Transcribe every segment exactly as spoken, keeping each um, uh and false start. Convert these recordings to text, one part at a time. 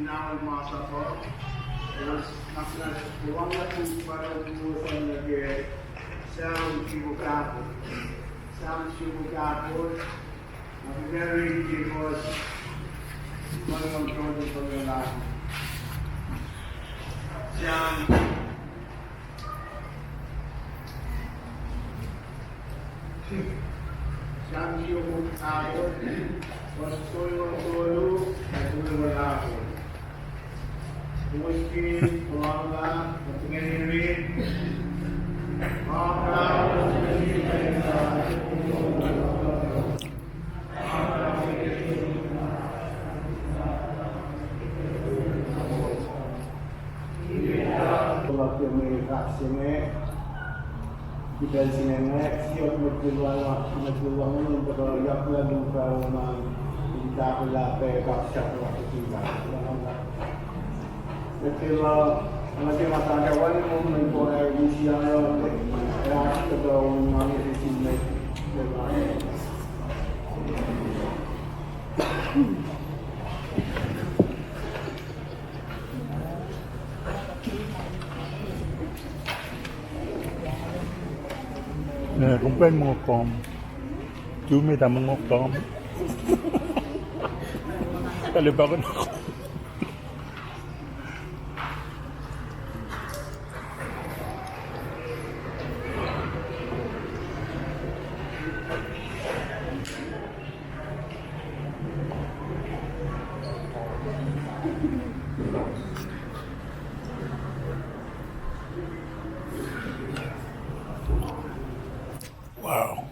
Now masap uh, elos naklah, wanglah tu paro tu nuh ke Sam siofok ahkosr. Sam siofok ahkosr. Na kuht ac riti ke fuhs tolngoul tolu, tolngoul ahkosr. Sam Sam siofok ahkosr, fuhs tolngoul tolu, ac tolngoul ahkosr. Kowos fin puhlakihn, kuht ingena riti. Kuloh ke mwe fahk se inge, ke pacl se inge, siyuck mwet kol, mwet kol luhn Leum, kuht ac yaklah luhn Leum, in tahfwelah pac kaksakihn lasr. Mwet kol, mwet kol ma tahfwelah luhn Leum, kuht ac use, ac oasr kuhtuh on ma nuh sin mwet kol. Eh, kom kuh in mongo kom. Tume ta mongo kom. Kale pa kom. Wow.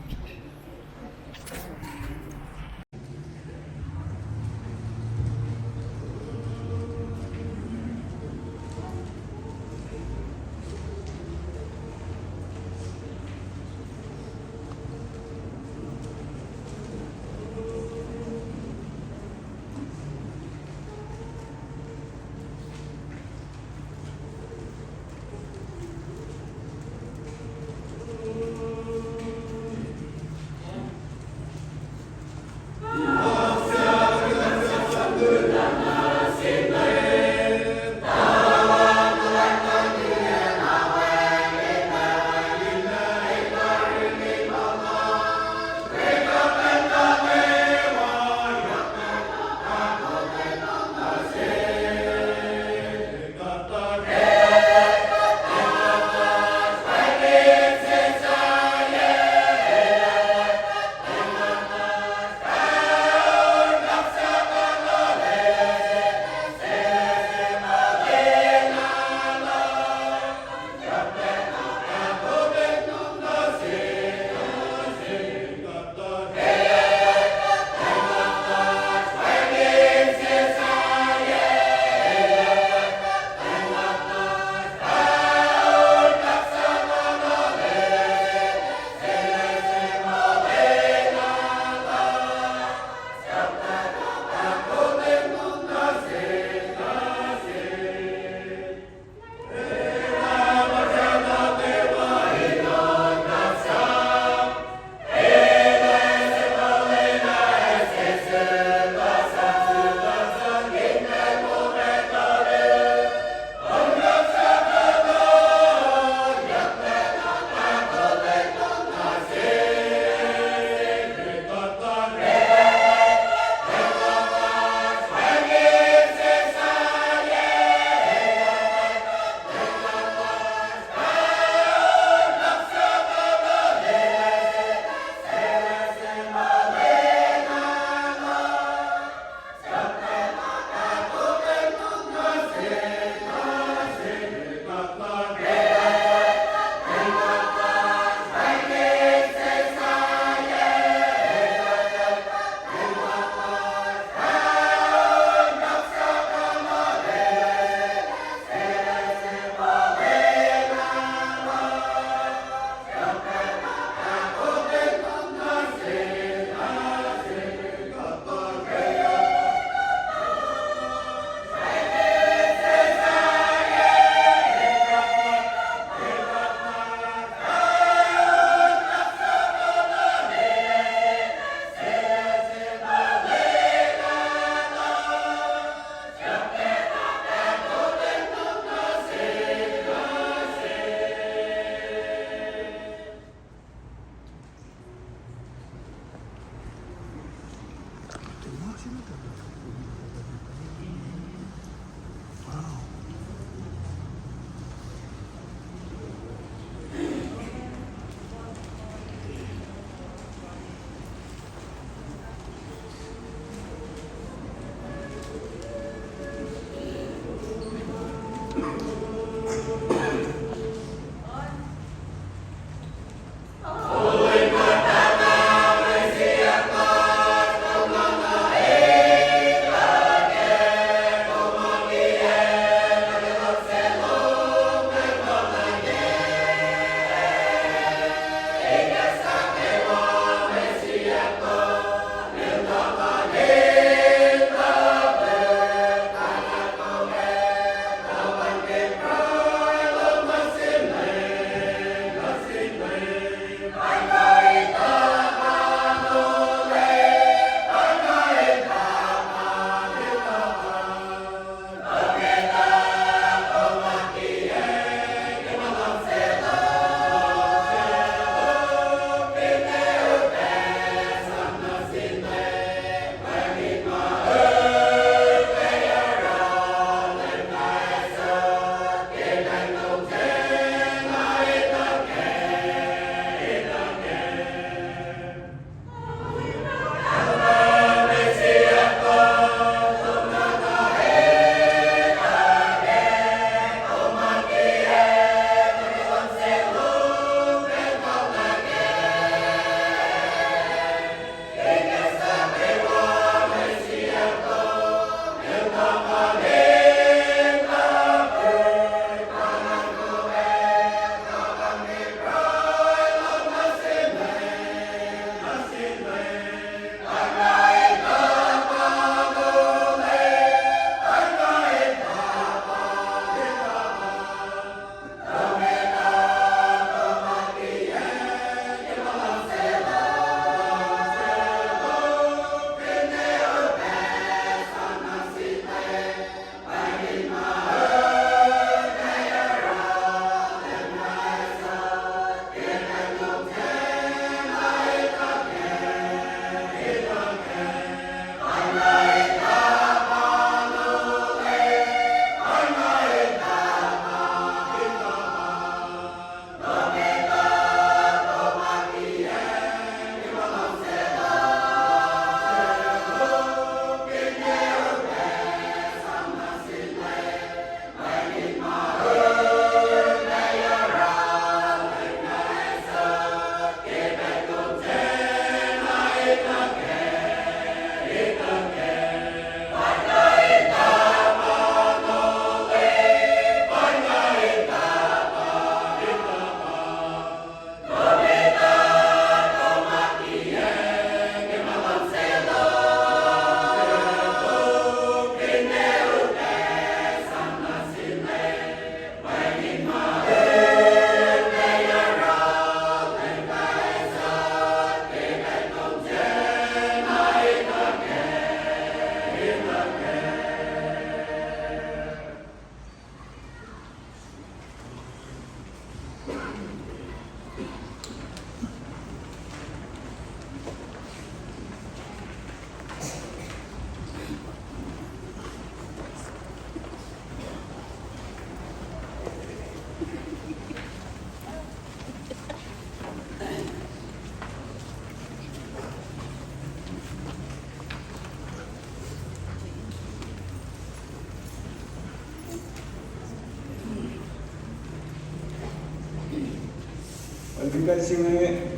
Well, because you may,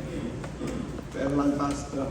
well, one pastor.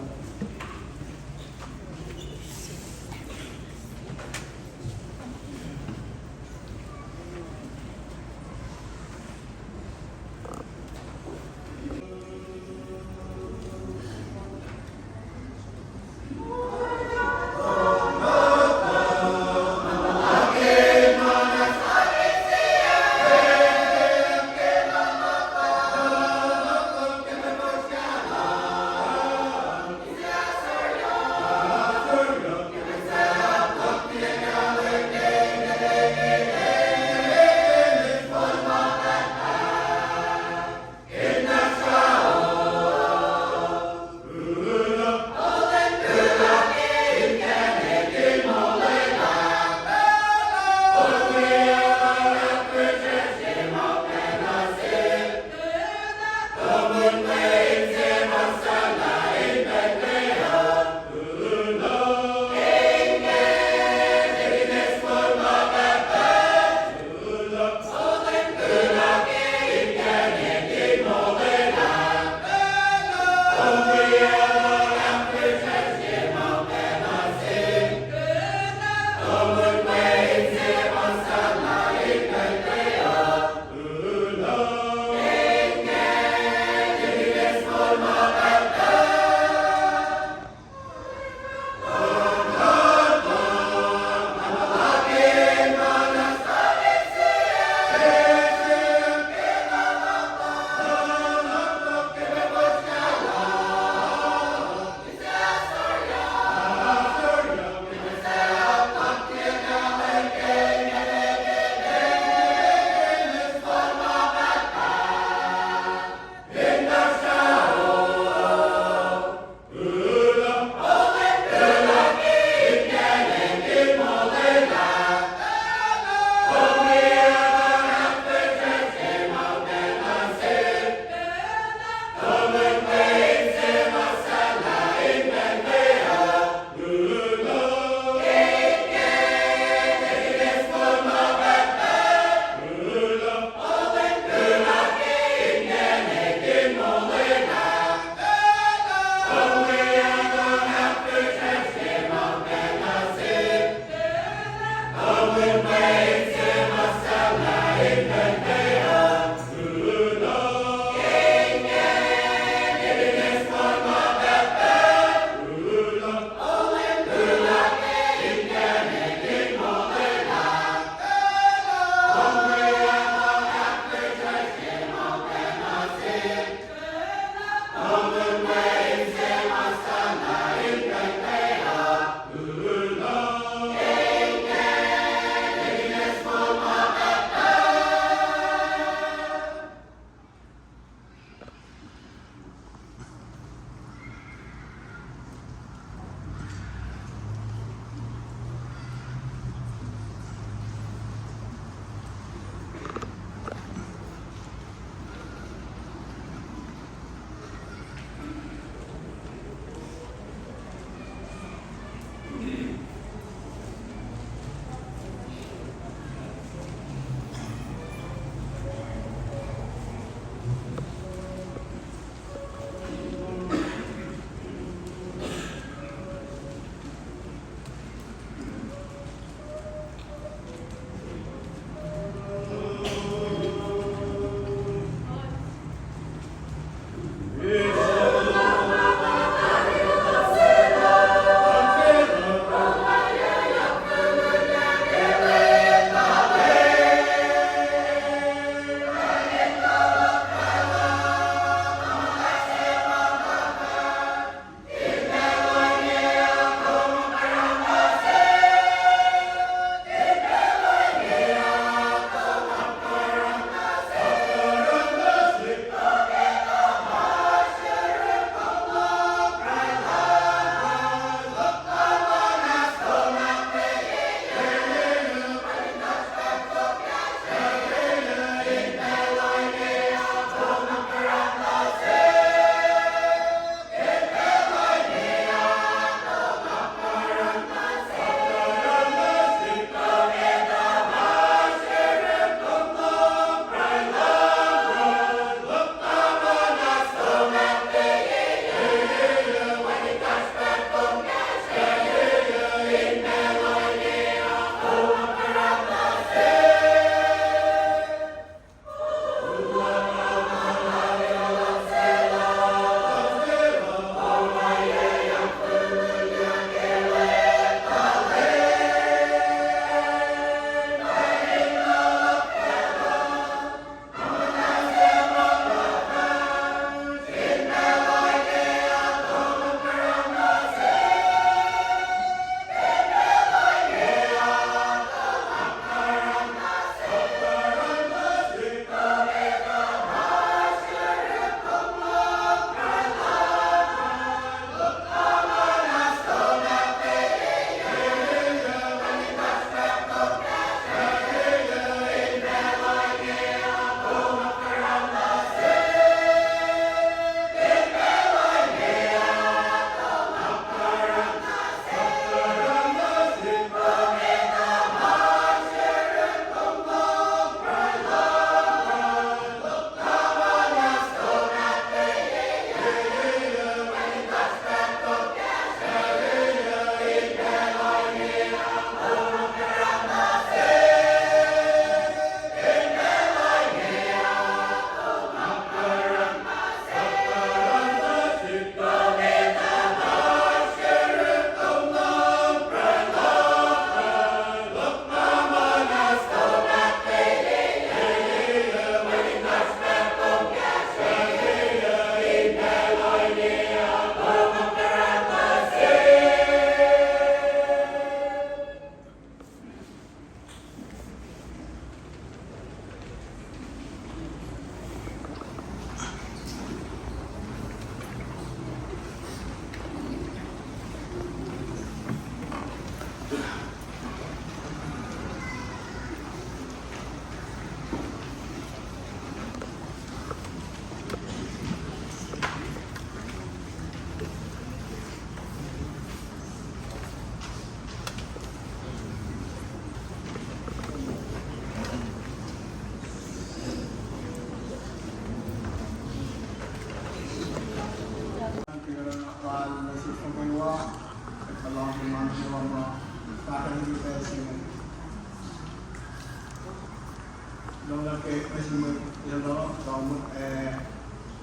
Nuh ke mwet,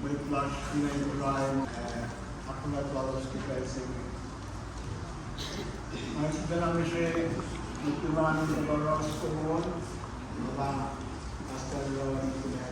mwet lasr inge, Abraham, eh, akwuck lalos ke pacl se inge. Nga sifacna mihsre, mutulan in kuloh lasr kowos, ma pastor Ron Kume.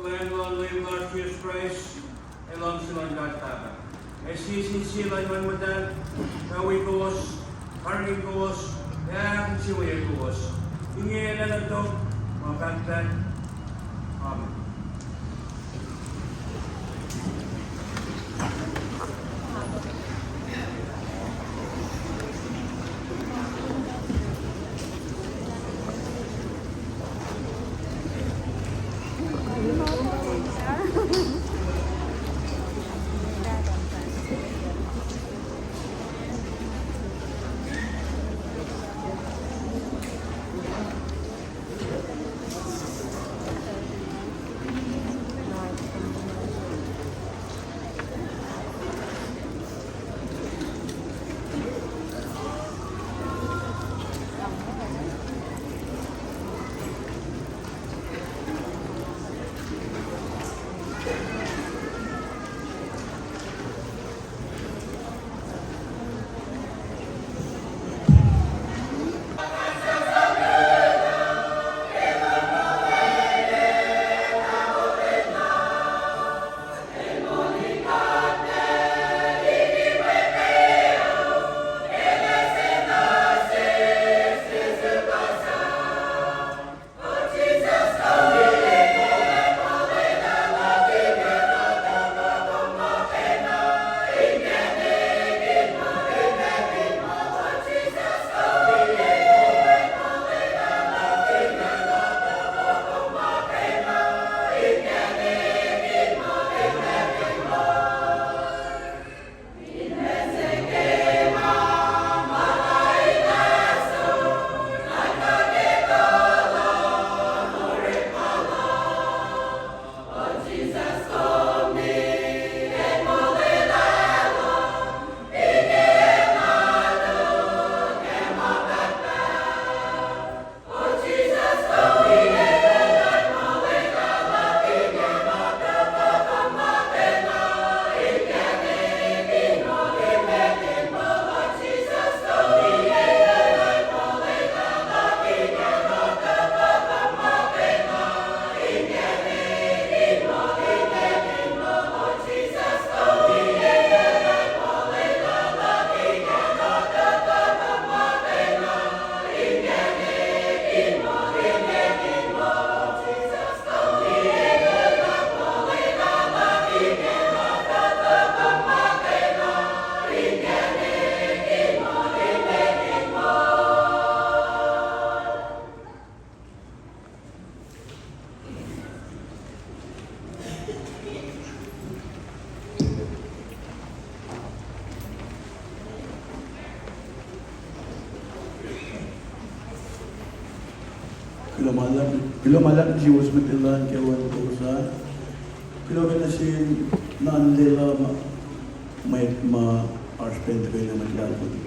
Leum luhn Leum lasr Jisus Kraist, ac luhngse luhn God Pahpah, ac sie sin sie luhn Nguhn Muhtahl, fah wi kowos, karihngihn kowos, ac ahkinsewowoye kowos, inge ac nuh tok ma pahtpaht. Amen. Kuloh ma luhlahp nuh suwos mwet luhlahlfongi ke wen kowos ah. Kuloh ke nuh sin nuhnak lwelah ma, mwet ma oasr pacna tuhkweni mwet luhlahlfongi.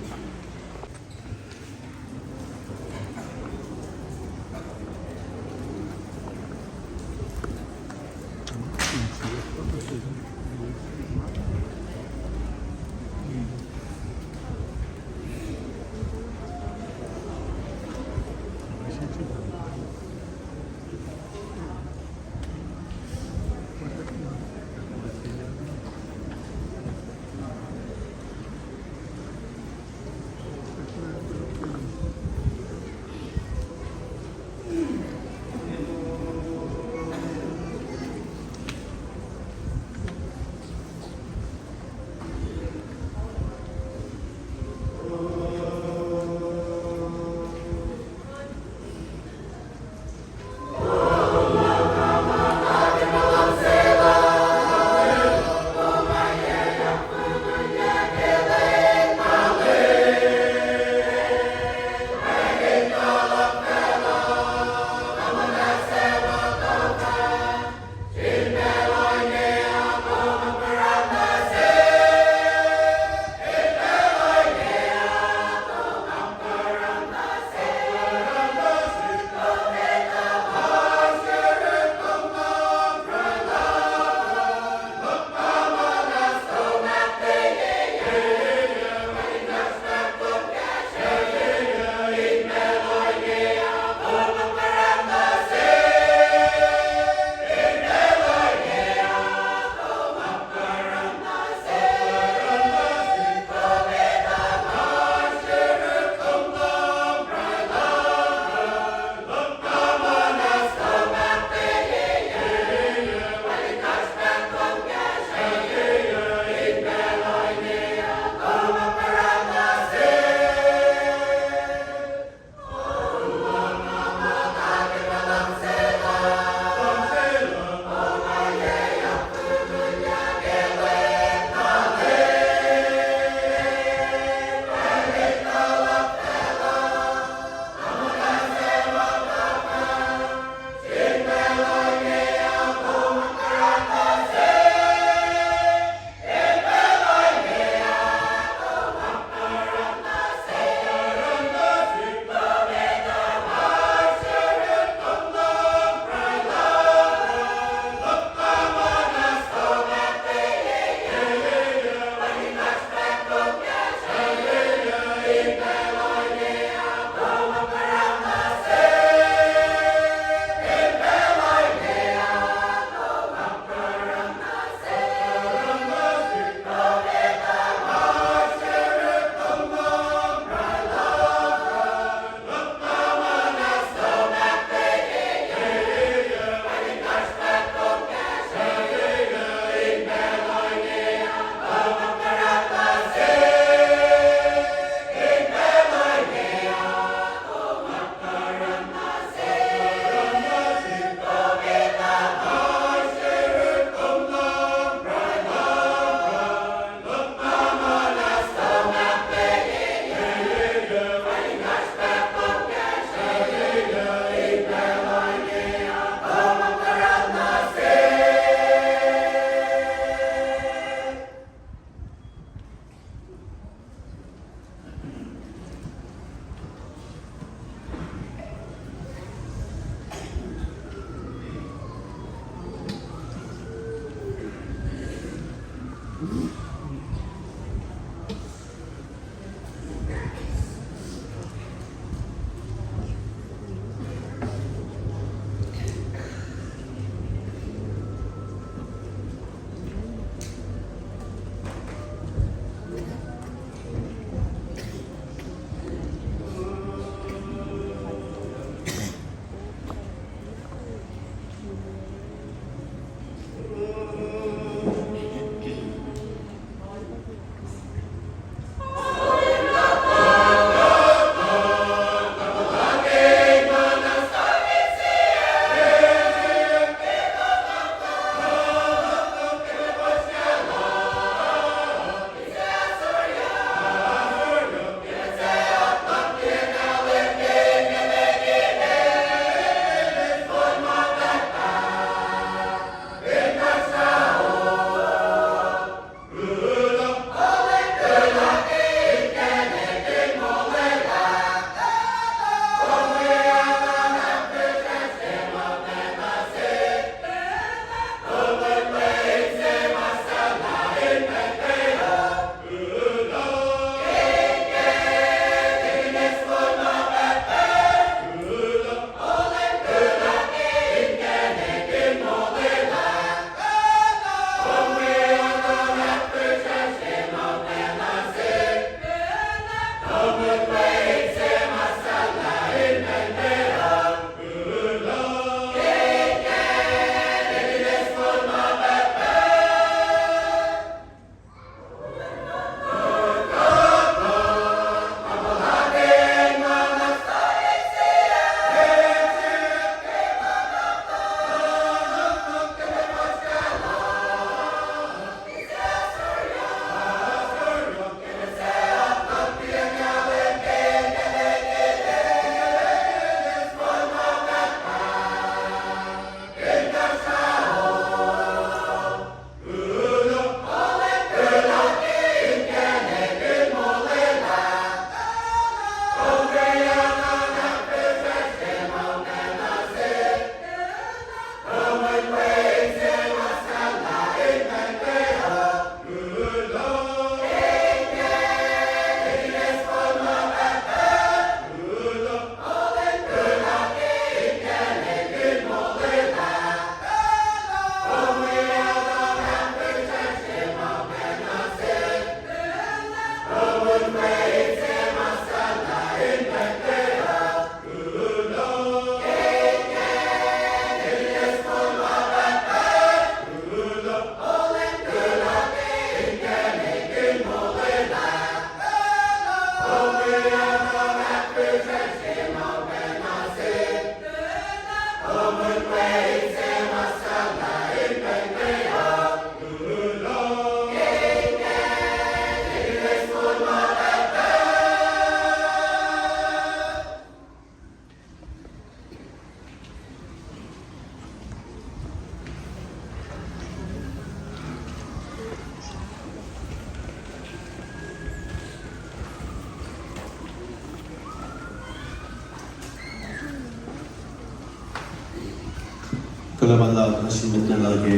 Luhman luhk nuh sin mwet nuhnuh ke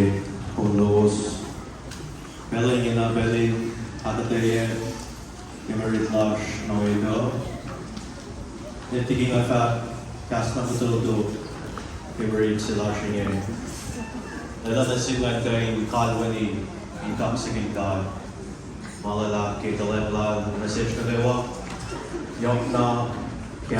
on lowos. Pacl ingena pacl in ahkuhtweyac ke mirit lasr nuh etuh. Etika nga fahk kahs na fototo ke mirit se lasr inge. Lwelah nuh sin nga kuh in kalweni in kaksakihn God. Ma luhlahp ke kuhlwacng lal nuh sesr nuh kwewa. Yohk na ke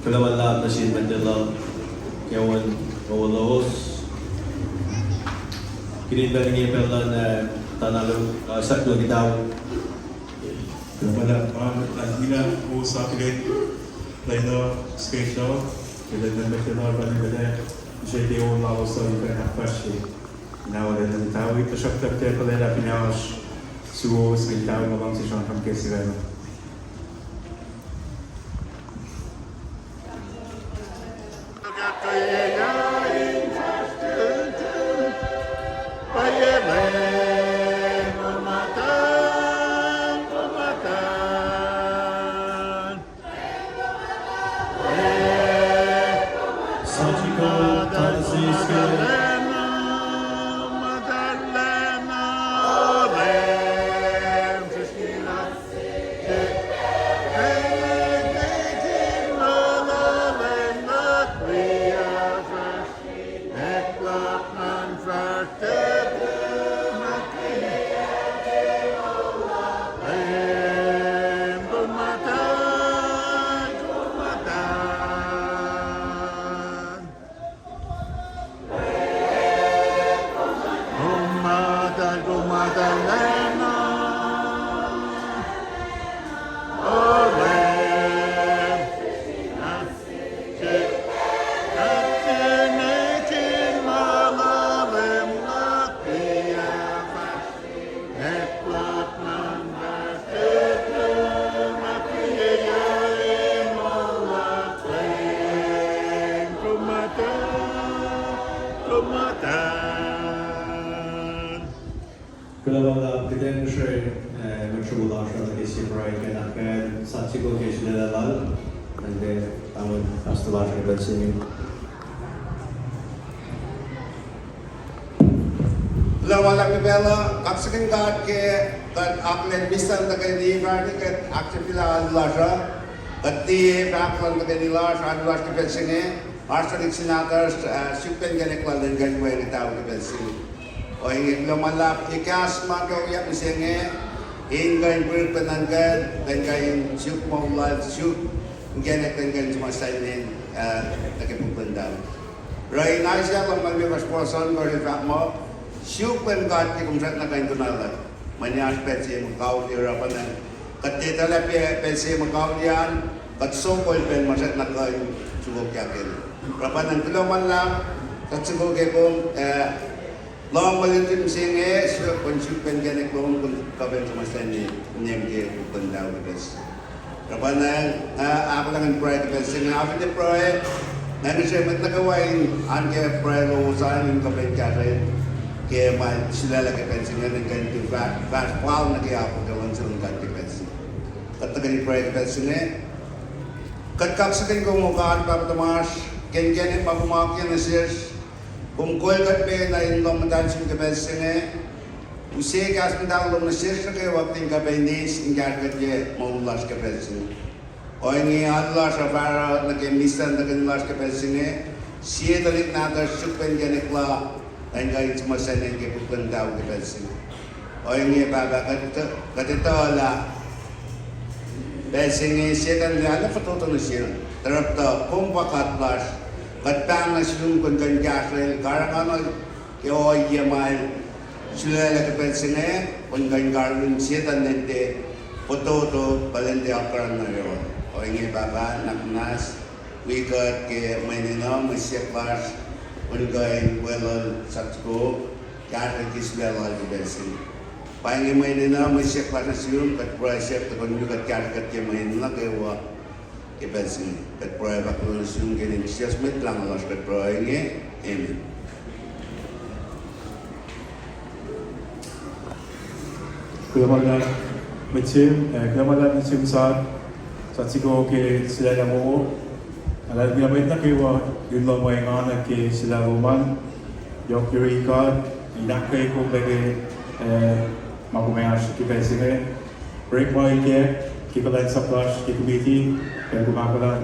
Kuloh ma luhlahp nuh sin mwet uh, ke on owolos. Kihtin pacl inge pacl luhn, uh, tuh na lo, uh, sahk luhn kitawi. Kuloh ma luhlahp, uh, ina wo sa kihtin, lwelah special, kihtin mwet uh, pacl inge pacl uh, use ke on lalos uh, ikan ahkfahsrye. Ina wo lwelah kitawi, tuhsruhktuh ke pacl uh, fin oasr suwos, kitawi ma luhngse sramsram ke sifacna. Kuloh ma luhlahp, kuht in sre, eh, mwet sruok lasr uh ke sie pruhe ke na pacl, sahk soko ke sulaclah lal, and then, uh, pastor lasr uh ke pacl se inge. Kuloh ma luhlahp ke pacl uh, kaksakihn God ke kuht akihlen mihs luhn tuhkweni, fahsr ke kuht ahksahfyelah alu lasr uh, kuht tiac fahk luhn tuhkweni lasr, alu lasr ke pacl se inge, oasr tuhlihk se nahtuhsr, uh, suk pac inkacnek lal in kuh in kitawi ke pacl se inge. Ohinge kuloh ma luhlahp, ke kahs ma ke ohiyac mihsenge, in kuh in pruhe pac nuhnkacl, in kuh in suk moul lal, suk inkacnek, in kuh in suhmuhslah inen, uh, nuh ke puk luhn tau. Pruhe in Isaiah lumngaul limekohsr, fuhs ohnkohsr el fahk muh, suk Leum God ke kom srackna kuh in konwaclah. Mweyen oasr pacl se mukaul, oruh pa na kuht tiac etuh lah pacl se mukaul an, kuht sokol pacl ma srackna kuh in sukokyak kac. Oruh pa na kuloh ma luhlahp, kuht sukok ke kom, eh, lohng mwe luti mihsenge, suk pac, suk pac inkacnek lom, kom kuh in suhmuhslah inem ke puk luhn tau ke pacl se inge. Oruh pa na, ah, ahkolah in pruhe ke pacl se inge, afinne pruhe, na ngihsre mwet nuh kwewa in oan ke pruhe lowos an in kuh pac in kahsrwel ke ma sulaclah ke pacl se inge, in kuh in tu fahsr, fahsr fal nuh ke akwuck luhn se luhn God ke pacl se inge. Kuht tuhkweni pruhe ke pacl se inge. Kuht kaksakihn kom, O God, Pahpah tuhmasr, ke inkacnek ma kom akiyac nuh sesr, kom kol kuht pac nuh in lohm muhtahl sum ke pacl se inge. Use kahs muhtahl lom nuh sesr nuh kwewa in kuh pac in eis in kahsruh kuht ke moul lasr ke pacl se inge. Ohinge alu lasr uh fahsruh nuh ke mihs luhn tuhkweni lasr ke pacl se inge. Sie tuhlihk nahtuhsr suk pac inkacnek lal, in kuh in suhmuhslah inen ke puk luhn tau ke pacl se inge. Ohinge Pahpah, kuht, kuht etuh lah pacl se inge Setuhn el arlac fototo nuh sel, tuhsruhktuh kom pa God lasr, kuht pahng nuh sum kom kuh in kahsrwel, karihngihn ke ohiyac ma el sulaclah ke pacl se inge, kom kuh in karihngihn Setuhn in tiac fototo, kuh in tiac apkuhran nuh yohrohl. Ohinge Pahpah, nuhnak muhnahs, wi kuht ke mwe enenuh, mwe siyuck lasr, kom kuh in weluhl sahk soko, kahsrwel ke sulaclah lal ke pacl se inge. Pa inge mwe enenuh, mwe siyuck lasr nuh sum, kuht pruhe siyuck tuh kom in wi kuht, kahsrwe kuht ke mwe enenuh nuh kwewa ke pacl se inge. Kuht pruhe fahk nuh sum ke inen Jisus Mwet Lahngo lasr kuht pruhe inge. Amen. Kuloh ma luhlahp mwet se, eh, kuloh ma luhlahp mwet se sahk, sahk soko ke sulaclah wowo. Nga luhlahlfongi lah mwet nuh kwewa in lohm wacngihn ke sulaclah lom an, yohk yurin God in ahkkweye kom pac ke, eh, ma kom oasr ke pacl se inge. Break ma ikack ke kuhlwacnsap lasr ke committee, pacl kom ahkolah